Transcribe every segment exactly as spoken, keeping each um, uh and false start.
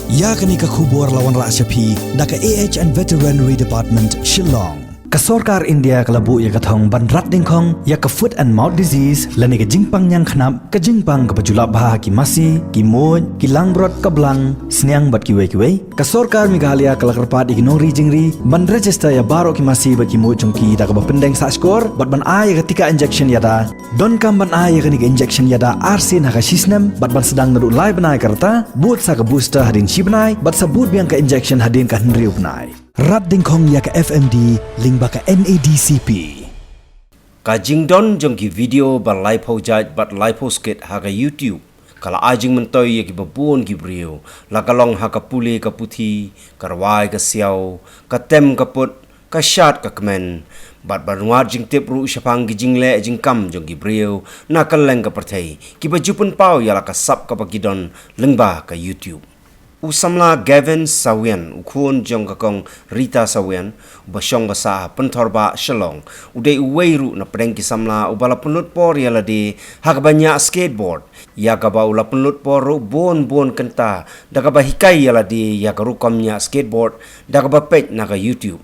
Ïa kane ka khubor la wanrah sha phi da ka A H and Veterinary Department, Shillong. Ka sorkar India ka la buh ïa ka thong ban rat dyngkhong ïa ka foot and mouth disease lane ka jingpang ñiangknap, ka jingpang kaba ju lap bha ha ki masi, ki muid, ki langbrot, ka blang, sniang bad kiwei kiwei. Ka sorkar Meghalaya ka la kyrpad ïa ki nongri jingri ban register ïa baroh ki masi bad ki muid jong ki da kaba pyndeng sahshkor bad ban ai ïa ka tika injection ïada. Donkam ban ai ïa kane ka injection ïada arsien ha ka shisnem bad ban sdang naduh lai bnai ka rta, bud sa ka booster hadien shi bnai bad sa bud biang ka injection hadien ka hynriew bnai. Rat dyngkhong ïa ka F M D lyngba ka N A D C P. Ka jingdon jong ki video ba laiphew jait bad laiphew skit ha ka YouTube ka la ai jingmyntoi ïa kiba bun ki briew, la ka long ha ka pule ka puthi, ka rwai ka siaw, ka tem ka put, ka shad ka kmen, bad ban wad jingtip ruh shaphang ki jingleh jingkam jong ki briew na kylleng ka pyrthei kiba ju pynpaw ïa la ka sap kaba ki don lyngba ka YouTube. U samla Gavin Sawian, u khun jong ka kong Rita Sawian, uba shong ba sah ha Pynthorbah, Shillong, u dei uwei ruh na pdeng ki samla uba la pynlut por ïa lade ha kaba ñiah skateboard, ïa kaba u la pynlut por ruh bun bun kynta da kaba hikai ïa lade ïa ka rukom ñiah skateboard da kaba peit na ka YouTube.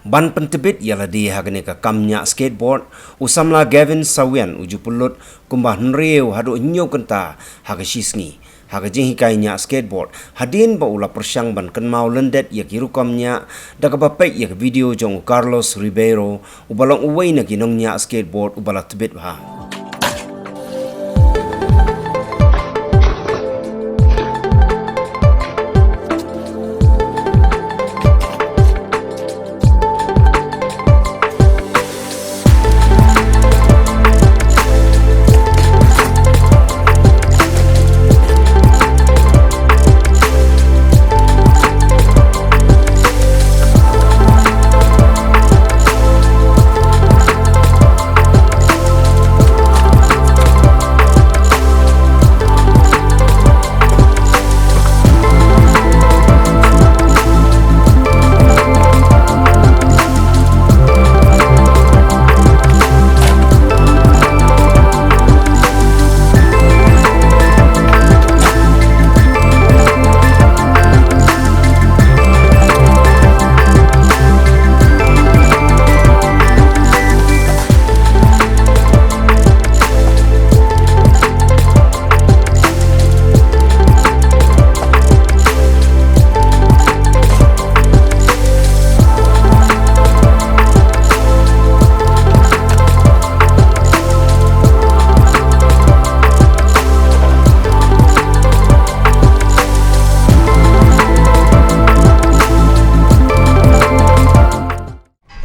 Ban pyntbit ïa lade ha kane ka kam ñiah skateboard, u samla Gavin Sawian u ju pynlut kumba hynriew haduh hynñiew kynta ha ka shisngi ha ka jinghikai ñiah skateboard, hadien ba u la pyrshang ban kynmaw lyndet ïa ki rukom ñiah da kaba peit ïa ka video jong u Carlos Ribeiro, uba long uwei na ki nongñiah skateboard uba la tbit bha.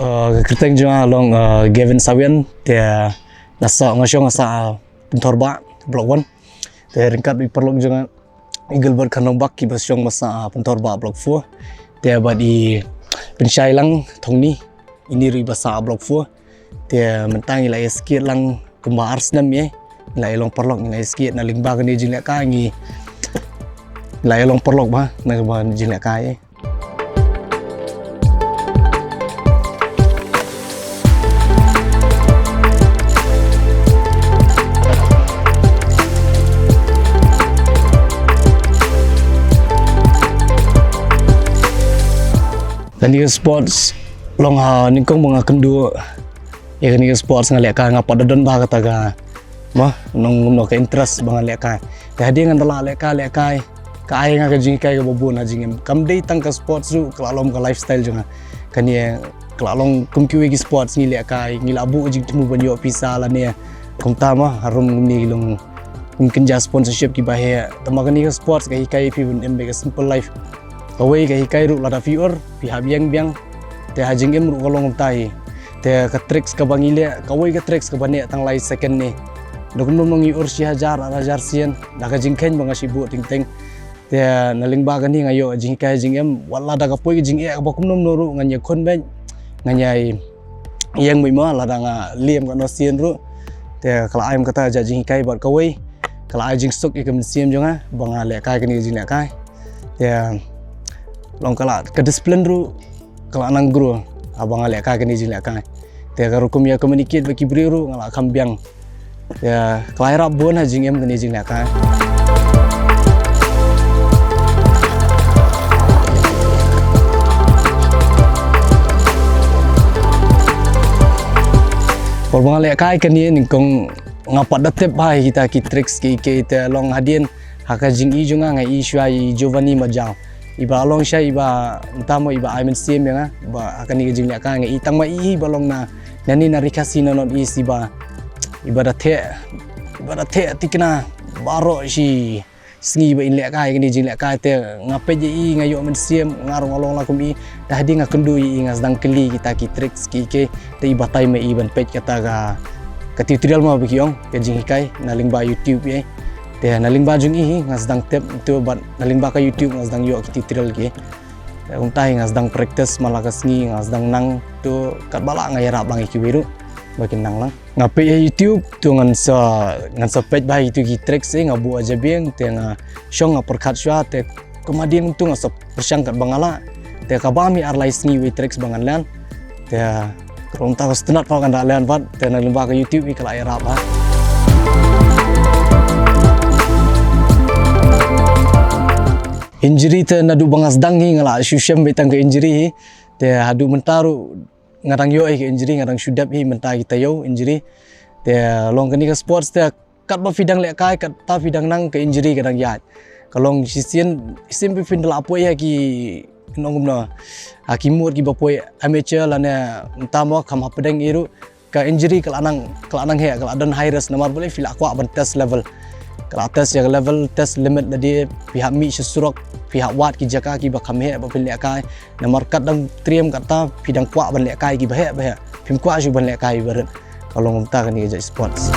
Uh, ka kyrteng jong nga long, uh, Gavin Sawian, te nga sah, nga shong nga sah, uh, Pynthorbah Block one. Te ryngkat i paralok jong nga i Gilbert Kharnongbak kiba shong ba sah, uh, Pynthorbah Block four. Te bad i Pynshai Langthongni, ini ruh i ba sah Block four. Te mynta ngi la ïa skate lang kumba ar snem ïa. Ngi la ïa long paralok, ngi la ïa skate na lyngba kane jinglehkai, ngi la ïa long paralok bha na kaba jinglehkai. Kane ka sports long ha nyngkong ba nga kynduh ïa kane ka sports, nga lehkai, nga pat da don bha kata ka, ma, nong, nong ka interest ba nga lehkai. Te hadien ngan da lah lehkai, lehkai, ka ai nga ka jinghikai kaba bun ha jingim. Kam dei tang ka sports ruh, ka la long ka lifestyle jong nga. Kane ka la long kum kiwei ki sports ngi lehkai, ngi la buh jingthmu ban ïoh pisa lane kumta, ma, harum ngi long kum kynja sponsorship kiba heh. Tangba kane ka sports ka hikai phi ban im beit ka simple life. Kawei ka hikai ruh lada phi ur, phi hap ïeng biang. Te ha jingim ruh ka long kumta hi. Te ka tricks kaba ngi leh, kawei ka tricks kaba neh tang lai second ne. Da kumno ngi ur shi hajar, ar hajar sien, da ka jingkheiñ ba nga shu buh teng teng. Te na lyngba kane nga ïoh jinghikai jingim, wat lada ka poi ka jingeh kaba kumno kumno ruh ngan ïakhun beit, ngan ïa ïeng beit mo, lada nga liem katno sien ruh. Te ka la ai kata jait jinghikai bad kawei ka la ai jingsuk ïa ka mynsiem jong nga ba nga lehkai kane ka jinglehkai. Te long ka la ka discipline ruh ka la nang grow haba nga lehkai kane ka jinglehkai. Te ka rukom ïa communicate bad ki briew ruh nga la kham biang. Te ka la ïarap bun ha jingim kane ka jinglehkai. Ba nga lehkai kane nyngkong nga pat da tip bha ïa kita ki tricks ki, ki te long hadien ha ka jingïohi jong nga nga ïohi shuwa ïa i Giovanni Majau. Iba long sha iba mynta mo iba ai mynsiem ïa nga. Ba ha kane ka jinglehkai nga ïohi tang ma i iba long na, na ni na Ri Khasi na North East iba, iba da theh, iba da theh tikna baroh shi sngi ba in lehkai kane jinglehkai te nga peit ïa i nga ïoh mynsiem, nga ruh nga long la kum i. Te hadien nga kynduh ïa i nga sdang kylli kita ki tricks ki, ki te i batai ma i ban peit kata ka, ka tutorial ma ba ki ong ka jinghikai na lyngba YouTube ïa i. Te na lyngba jong i hi nga sdang tip tu bad na lyngba ka YouTube nga sdang ïoh ki tutorial ki. Te kumta hi nga sdang practice man la ka sngi, nga sdang nang tu katba lah nga ïarap lang ïa kiwei ruh ba kin nang lang. Nga peit ha YouTube tu ngan sa, ngan sa peit bha ïa kitu ki tricks eh, nga buh ha jabieng te nga shong nga pyrkhat shuwa te kum hadien tu nga sa pyrshang katba nga lah. Te ka bam hi ar lai sngi wei tricks ba ngan len. Te ka long ta ka sngewtynnat pat kan da len pat te na lyngba ka YouTube hi ka la ïarap ha. Injury te naduh ba nga sdang hi nga la shu shem beit tang ka injury hi. Te haduh mynta ruh nga dang ïoh hi ka injury, nga dang shu dep hi mynta ki taïew injury. Te long kane ka sports te katba phi dang lehkai, katta phi dang nang ka injury ka dang ïaid. Ka long shisien, shisien phi phin da la poi ha ki nongum na, ha ki mut kiba poi amateur lane mynta mo kham hapdeng i ruh. Ka injury ka la nang, ka la nang heh, ka la don high risk namar balei phi la kwah ban test level. Ka la test ïa ka level, test limit lade, phi hap mih sha surok, phi hap wad ki jaka kiba kham heh ba phin lehkai. Namar kat dang triem katta phi dang kwah ban lehkai kiba heh ba heh. Phim kwah shuh ban lehkai ba rit. Ka long kumta kane ka jait sports.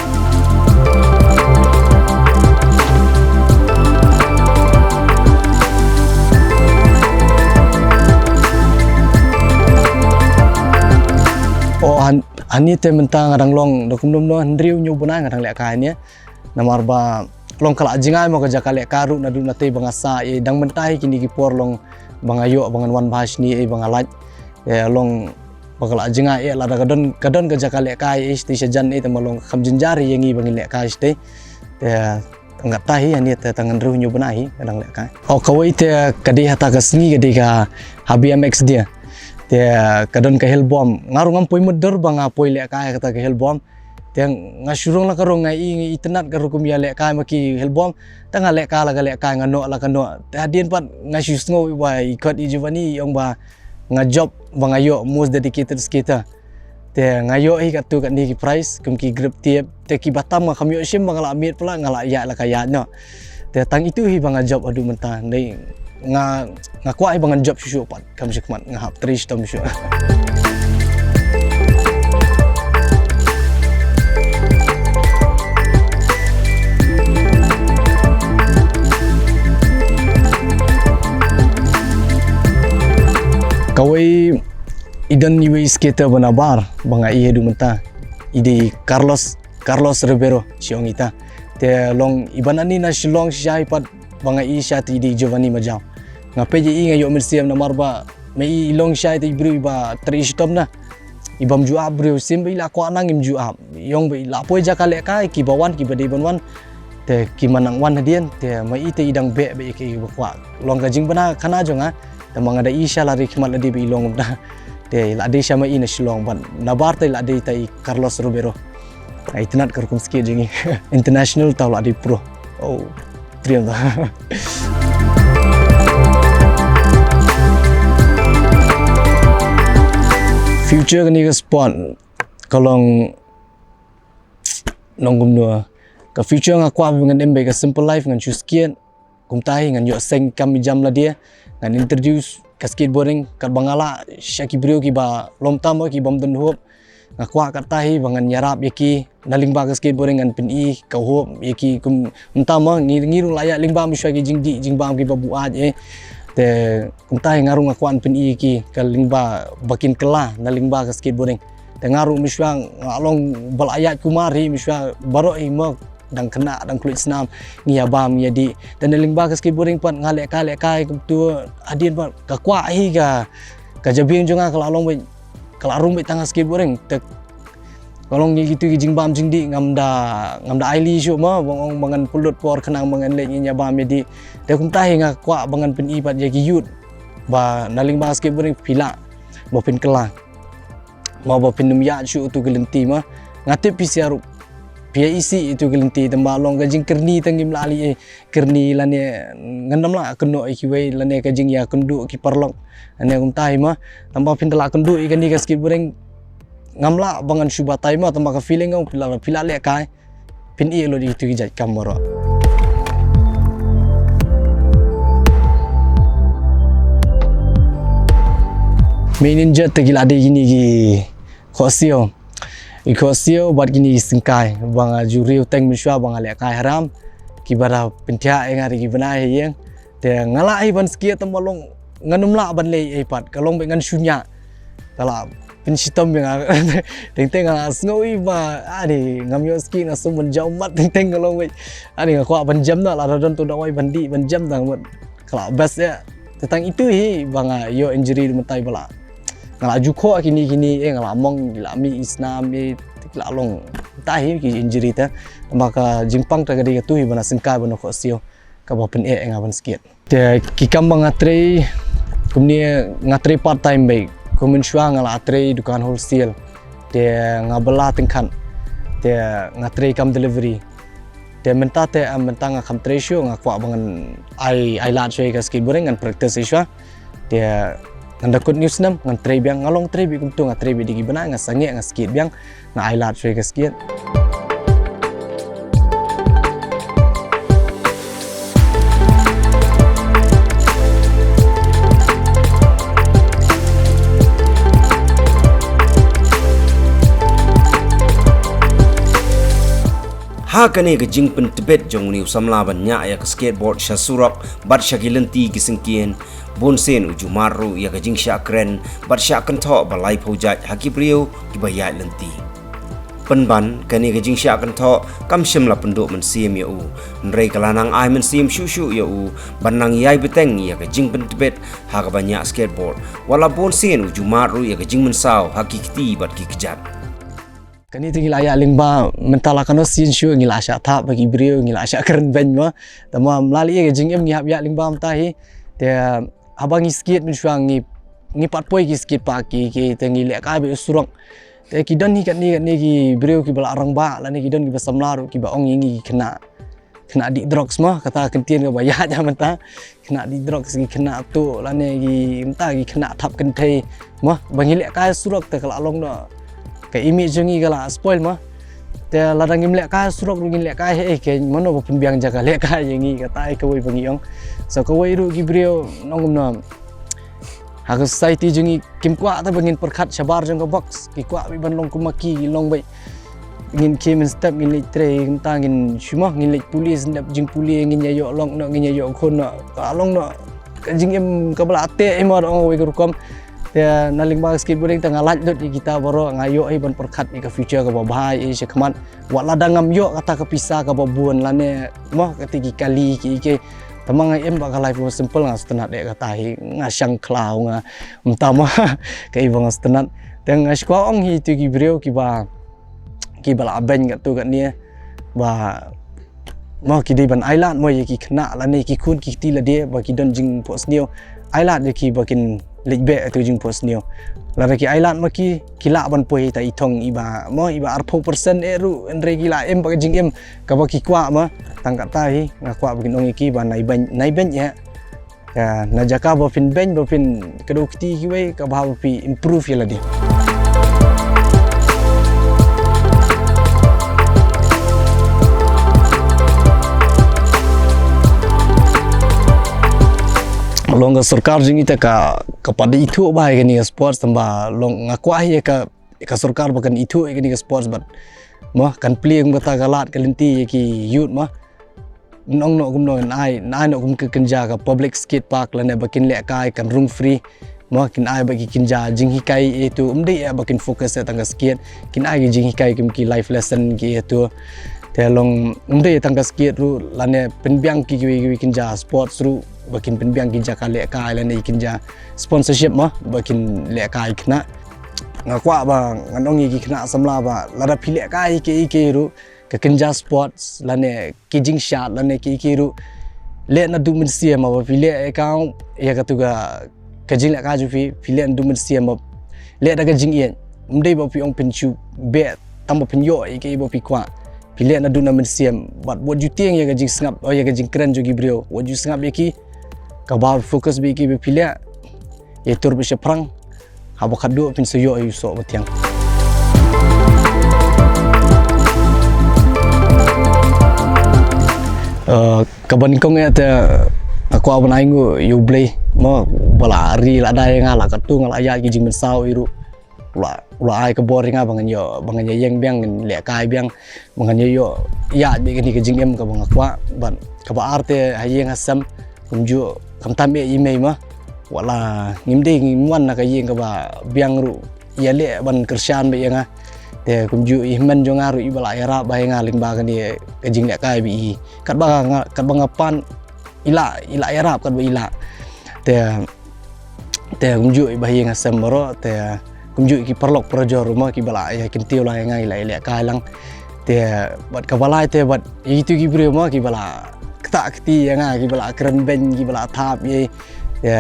Oh, han, hangne te mynta nga dang long da kumno kumno hynriew hynñiew bnai nga dang lehkai hangne. Namar ba long ka la jngai mo ka jaka lehkai ruh naduh natei ba nga sah ïa i, dang mynta hi kine ki por long ba nga ïoh ba ngan wan bha shane ïa i ba nga lait. Ïa long ba ka la jngai ïa lada ka don, ka don ka jaka lehkai ïa i shatei shajan ïa i te ma long kham jynjar ïa ngi ba ngin lehkai shatei. Te tang katta hi hangne te tang hynriew hynñiew bnai hi nga dang lehkai. Oh, kawei te ka dei hata ka sngi ka dei ka ha B M X dia. Te ka don ka Hill Bomb. Nga ruh ngam poi mutdur ba nga poi lehkai ha kata ka Hill Bomb. Te nga shu rung la ka rung, nga i, nga itynnat ka rukom ïa lehkai ma ki Hill Bomb. Te nga lehkai la ka lehkai, nga noh la ka noh. Te hadien pat nga shu sngew ba i khot i Giovanni i ong ba nga jop ba nga ïoh most dedicated skater. Te nga ïoh hi katto katne ki prize kum ki grip tape. Te kiba tam nga kham ïoh shim ba nga la miet palat, nga la ïaid la ka ïaid noh. Te tang itu hi ba nga jop haduh mynta. Dei nga, nga kwah hi ba ngan jop shuh shuh pat. Kam shu khmat nga hap trei shitom shuh. Kawei i don iwei skater ba nabar ba nga i haduh mynta. I dei Carlos, Carlos Ribeiro, shi ong ita. Te long iba nani na Shillong shai pat ba nga i sha te i dei Giovanni Majau. Nga peit ïa i nga ïoh mynsiem namar ba ma i i long shai te i briew iba trei shitom na. Ibym ju ap briew, shisien ba i la kwah nang im ju ap. I ong ba i la poi jaka lehkai, kiba wan kiba dei ban wan. Te ki ma nang wan hadien, te ma i te i dang beh beh ïa kiba kwah. Long ka jingbna khana jong nga, te ma nga da i sha la ri khmat lade ba i long kumta. Te i la dei sha ma i na Shillong bad nabar te i la dei ta i Carlos Ribeiro. Ai, itynnat ka rukom skate jong i. International tau la dei pro. Oh, triem ta. Future kane ka sport ka long nongkum nua. Ka future nga kwah ba ngan im bad ka simple life, ngan shu skate. Kumta hi ngan ïoh seng kam i jam lade, ngan introduce ka skateboarding katba nga lah sha ki briew kiba long tam mo kibym don hope. Nga kwah kata hi ba ngan ïarap ïa ki na lyngba ka skateboarding, ngan pyni ka hope ïa ki kum mynta mo ngi, ngi ruh la ïaid lyngba mynshuwa ki jingdih jingbam kiba buaid eh. Te kumta hi nga ruh nga kwah pyni ïa ki ka lyngba ba kin kylla na lyngba ka skateboarding. Te nga ruh mynshuwa nga long ba la ïaid kumar hi mynshuwa baroh hi mo dang khynnah, dang khluit snam, ngi ïa bam, ngi ïa dih. Te na lyngba ka skateboarding pat nga lehkai lehkai kumtu hadien pat ka kwah hi ka, ka jabieng jong nga ka la long beit, ka la rung beit tang ha skateboarding. Te ka long ngi kitu ki jingbam jingdih ngam da, ngam da ai lei shuh mo, ba ong ba ngan pynlut por khnang ba ngan leit, ngi ïa bam ïa dih. Te kumta hi nga kwah ba ngan pyni pat ïa ki youth ba na lyngba ka skateboarding phi lah ba phin kylla. Mo ba phin ym ïaid shuh utu ki lynti mo. Nga tip phi sngewthuh, phi ïa isih ïa tu ki lynti, tangba long ka jingkyrni tang ngim lah leh, eh, kyrni lane ngan ym lah kynnoh ïa kiwei lane ka jingïakynduh ki paralok. Lane kumta hi mo, tangba phin da lah kynduh ïa kane ka skateboarding, ngam lah ba ngan shu batai mo, tangba ka feeling nga phi lah, phi lah lehkai, phin ïoh lut ïa tu ki jait kam baroh. Mynnin jot te ki la dei kine ki khohsiew. Ki khohsiew bad kine ki syngkai ba nga ju riew teng mynshuwa ba nga lehkai haram. Kiba da pynthiah ïa nga da ki bnai ha ïing. Te nga lah hi ban skate tang ba long ngan ym lah ban leh ei pat, ka long ba ngan shu ñiah. Ka la pynshitom ïa nga. Teng teng nga la sngew hi ba, ani, ngam ïoh skate, nga sngew ban jam mat, teng teng ka long ba, ani, nga kwah ban jam na, lada don to dawai ban dih ban jam tang mat. Ka la best ïa. Te tang itu hi ba nga ïoh injury mynta ba la, nga la ju khoh kine kine, eh, nga la mong, la mih i snam, eh, la long, ta hi ki injury te. Tangba ka jingpang te ka dei katu hi ba na syngkai ba na khohsiew, kaba pyneh ïa nga ban skate. Te ki kam ba nga trei, kumne nga trei part time beit. Kum mynshuwa nga la trei dukan wholesale. Te nga bylla tyngkhat. Te nga trei kam delivery. Te mynta te, em, mynta nga kham trei shuh, nga kwah ba ngan ai, ai lad shuwa ïa ka skateboarding, ngan practice shuwa. Te ngan da kut new snem ngan trei biang, nga long trei beit kumtu, nga trei beit da ki bnai, nga sangeh, nga skate biang, nga ai lad shuwa ïa ka skate. Ha kane ka jingpyntbit jong une u samla ban ñiah ïa ka skateboard sha surok bad sha ki lynti ki syngkien, bunsien u ju mad ruh ïa ka jingshah kren bad shah kynthoh ba laiphew jait ha ki briew kiba ïaid lynti. Pynban kane ka jingshah kynthoh kam shym la pynduh mynsiem ïa u, hynrei ka la nang ai mynsiem shuh shuh ïa u ban nang ïai bteng ïa ka jingpyntbit ha kaba ñiah skateboard, wat la bunsien u ju mad ruh ïa ka jingmynsaw ha ki kti bad ki kjat. Kane te ngi la ïaid lyngba, mynta la kano sien shuh ngi la shah thap bad ki briew, ngi la shah kren beiñ mo. Tangba ym lah leh ei, ka jingim ngi hap ïaid lyngba mynta hi. Te haba ngi skate mynshuwa ngi, ngi pat poi ki skate park ki, ki, te ngi lehkai beit surok. Te ki don hi katne katne ki briew kiba la rangbah, lane ki don kiba samla ruh kiba ong ïa ngi ki khynnah, khynnah dih drugs mo, kata ka kyntien kaba ïaid mynta. Khynnah dih drugs, ki khynnah tuh, lane ki mynta ki khynnah thap kynthei mo, ba ngi lehkai surok te ka la long noh, ka image jong ngi ka la spoil mo. Te lada ngim lehkai surok ruh ngin lehkai ei, ke mano ba pynbiang jaka lehkai ïa ngi, kata hi kawei ba ngi ong. So kawei ruh ki briew nong kumno, ha ka society jong ngi kim kwah te ba ngin pyrkhat shabar jong ka box, ki kwah beit ban long kum ma ki, ki long beit ngin khie mynstep, ngin leit trei, mynta ngin shu mo, ngin leit pule, sngap jingpule, ngin ïa ïoh lok noh, ngin ïa ïoh khun noh, ka long noh ka jingim kaba la teh hi mo, da ong kawei ka rukom. Te na lyngba ka skateboarding te nga lait lut ïa kita baroh, nga ïoh hi ban pyrkhat ïa ka future kaba bha ïa shakhmat. Wat lada ngam ïoh kata ka pisa kaba bun lane mo, kata ki kali ki, ki, tangba nga im bad ka life simple, nga sngewtynnat eh kata hi, nga shang khlaw, nga mynta mo, kaei ba nga sngewtynnat. Te nga shu kwah ong hi ïa ki briew kiba, kiba la beiñ katto katne, ba mo ki dei ban ai lad mo ïa ki khynnah lane ki khun ki kti lade ba ki don jingphohsniew. Ai lad ïa ki ba kin leit beh ïa tu jingphohsniew. Lada ki ai lad ma ki, ki lah ban poi ha ita i thong iba mo, iba arphew percent eh ruh, hynrei ki la im bad ka jingim kaba ki kwah mo. Tang kata hi nga kwah ba kin ong ïa ki ba nai beiñ, nai beiñ eh. Ïa, na jaka ba phin beiñ, ba phin kdew kti kiwei, ka bha ba phi improve ïa lade. Long ka sorkar jong ngi te ka, ka pat ithuh bha ïa kane ka sports, tangba long nga kwah ïa ka, ka sorkar ba kan ithuh ïa kane ka sports bad mo kan plie kum kata ka lad ka lynti ïa ki youth mo. Nong noh kumno, nai, nai noh kum ka kynja ka public skate park lane ba kin lehkai, kan rung free. Mo kin ai ba ki kynja jinghikai ïa tu, ym dei eh ba kin focus ïa tang ka skate. Kin ai ki jinghikai kum ki life lesson ki ïa tu. Te long ym dei tang ka skate ruh lane pynbiang ki kiwei kiwei kynja sports ruh, ba kin pynbiang ki jaka lehkai lane kynja sponsorship mo, ba kin lehkai khynnah. Nga kwah ba ngan ong ïa ki khynnah samla ba lada phi lehkai ïa ki, ïa ki ruh, ka kynja sports lane ki jingshad lane ki, ki ruh, leh naduh mynsiem ba phi leh ïa ka, ïa katu ka, ka jinglehkai jong phi, phi leh naduh mynsiem ba leh da ka jingïeit. Ym dei ba phi ong phin shu beh ba phin ïoh ïa ki ba phi kwah. Phi leh naduh na mynsiem, bad wat ju tieng ïa ka jingsngap, oh, ïa ka jingkren jong ki briew, wat ju sngap ïa ki. Kaba focus beit ïa ki ba phi leh, ïa tur beit shaphrang. Haba khatduh phin sa ïoh ïa u soh ba thiang. Eh, kaba nyngkong ïa te, nga kwah ban ai nguh ïa U Blei, mo, ba la ri la dei ïa nga, la katto nga la ïaid ki jingmynsaw ïa u. La, la ai ka bor ïa nga ba ngan ïoh, ba ngan ïeng biang, ngan lehkai biang, ba ngan ïoh ïaid beit kane ka jingim kaba nga kwah. Bad kaba ar te ha ïing ha sem, kumjuh, khamtam eh i mei, mo. Wat la ngim dei, ngim wan na ka ïing kaba biang ruh, ïaleh ban kyrshan beit ïa nga. Te kumjuh i hynmen jong nga ruh iba la ïarap bha ïa nga lyngba kane ka jinglehkai bad i. Katba nga, katba nga pan, i la, i la ïarap katba i la. Te, te kumjuh iba ha ïing ha sem baroh, te kumjuh ki paralok parajor ruh, mo, kiba la ïa kyntiew la ïa nga, i la ïalehkai lang. Te bad kaba lai te bad ïa kitu ki briew, mo, kiba la ktah kti ïa nga, kiba la kren beiñ, kiba la thap ïa. Te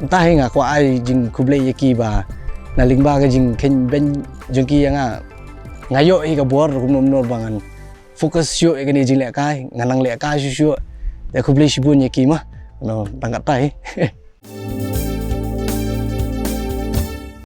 mynta hi nga kwah ai jingkhublei ïa ki ba na lyngba ka jingkheiñ beiñ jong ki ïa nga, nga ïoh hi ka bor kumno kumno ba ngan focus shuh ïa kane jinglehkai, ngan nang lehkai shuh shuh. Te khublei shibun ïa ki, mo. No, tang katei.